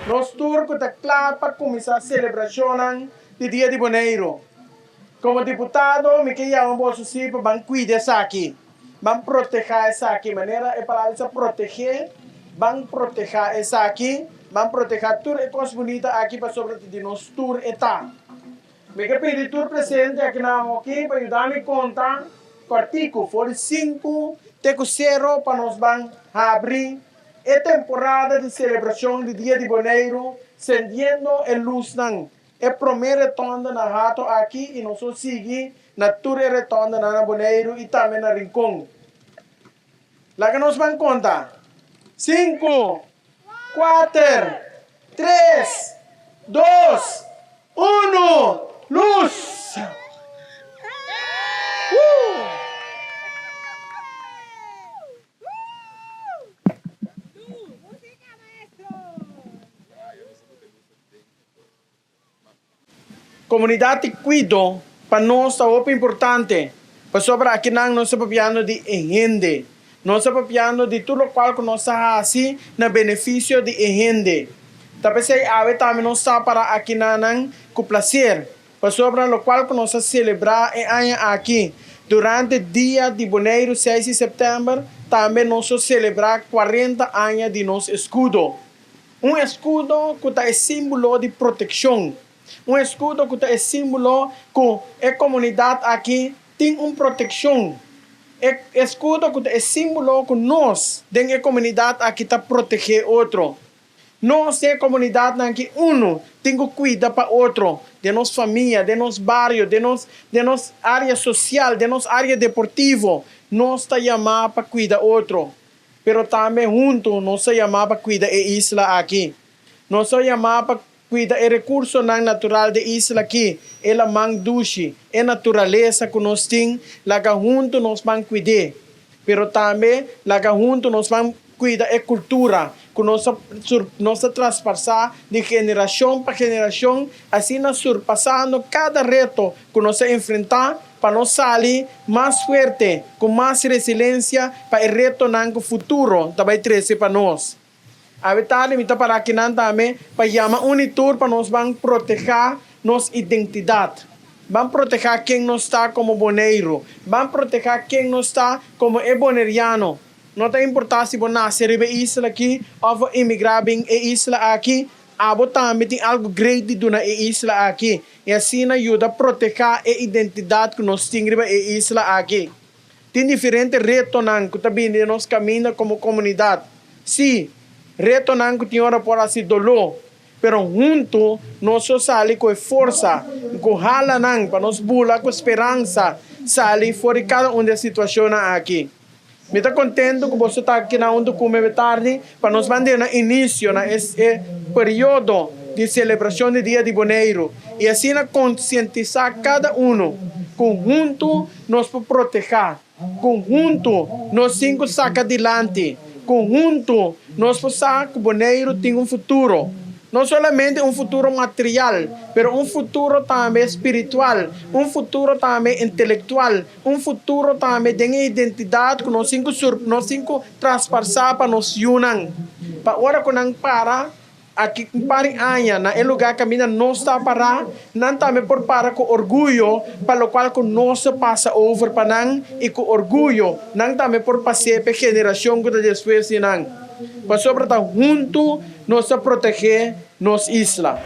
Nos tur ku ta kla pa kuminsá selebrashonnan di Dia di Boneiru. Komo diputado mi ke yama boso si pa ban kuida esaki, ban protehá esaki, manera e palabra bisa protegé, ban protehá esaki, ban protehá tur e kos bunita aki pasobra ta di nos tur e ta. Mi ke pidi tur presente akinan awoki pa yuda mi konta kòrtiku for di sinku te ku sero pa nos ban habri e temporada di selebrashon di Dia di Boneiru sendiendo e lusnan. E promé retònda na Hato aki i nos lo sigui na tur e retòndanan na Boneiru i tambe na Rincon. Laga nos ban konta, Sinku, kuater, tres, dos, unu, lus! Komunidat di kuido pa nos ta hopi importante, pasobra akinan nos ta papiando di e hende. Nos ta papiando di tur lokual ku nos ta hasi na benefisio di e hende. Ta p'esei awe tambe nos ta para akinanan ku plaser, pasobra lokual ku nos ta selebrá e aña aki durante Dia di Boneiru seis di sèptèmber, tambe nos lo selebrá kuarenta aña di nos eskudo. Un eskudo ku ta e símbolo di protekshon. Un eskudo ku ta e símbolo ku e komunidat aki tin un protekshon. E eskudo ku ta e símbolo ku nos den e komunidat aki ta protegé otro. Nos den e komunidatnan aki unu tin ku kuida pa otro den nos famia, den nos bario, den nos den nos área sosial, den nos área deportivo. Nos ta yamá pa kuida otro. Pero tambe huntu nos ta yamá pa kuida e isla aki. Nos ta yamá pa kuida e rekursonan natural di e isla aki, e laman dushi, e naturalesa ku nos tin, laga huntu nos ban kuid'é. Pero tambe laga huntu nos ban kuida e kultura ku nos ta nos ta traspasá di generashon pa generashon, asina surpasando kada reto ku nos ta enfrentá pa nos sali mas fuerte, ku mas resilensia pa e retonan ku futuro ta bai trese pa nos. Awe tardi mi ta para akinan tambe pa yama un i tur pa nos ban protehá nos identidat. Ban protehá ken nos ta komo Boneiru. Ban protehá ken nos ta komo e boneriano. No ta importá si bo nase riba e isla aki òf bo imigrá bin e isla aki, Abo tambe tin algu great di duna e isla aki i asina yuda protehá e identidat ku nos tin riba e isla aki. Tin diferente retonan ku ta bini den nos kaminda komo komunidat. Sí, retonan ku tin ora por hasi doló, pero huntu nos lo sali ku e forsa i ku halanan pa nos bula ku speransa sali for di kada un di e situashonnan aki. Mi ta contento cu boso ta aki na hunto cu mi awe tardi pa nos ban duna inicio na es e periodo di celebracion di Dia di Boneiru y asina concientisa cada uno cu hunto nos por proteha, cu hunto nos tin cu saca dilanti, cu hunto nos por sa cu Boneiru tin un futuro. No solamente un futuro material, pero un futuro tambe spiritual, un futuro tambe intelectual, Un futuro tambe den e identidat ku nos tin ku sur nos tin ku trasparsá pa nos yunan, pa ora ku nan para aki un par di aña na e lugá kaminda nos ta pará, nan tambe por para ku orguyo pa lokual ku nos a pasa over pa nan i ku orguyo nan tambe por pas'é pa e generashon ku ta despues di nan. Pasobra ta huntu nos ta protegé nos isla.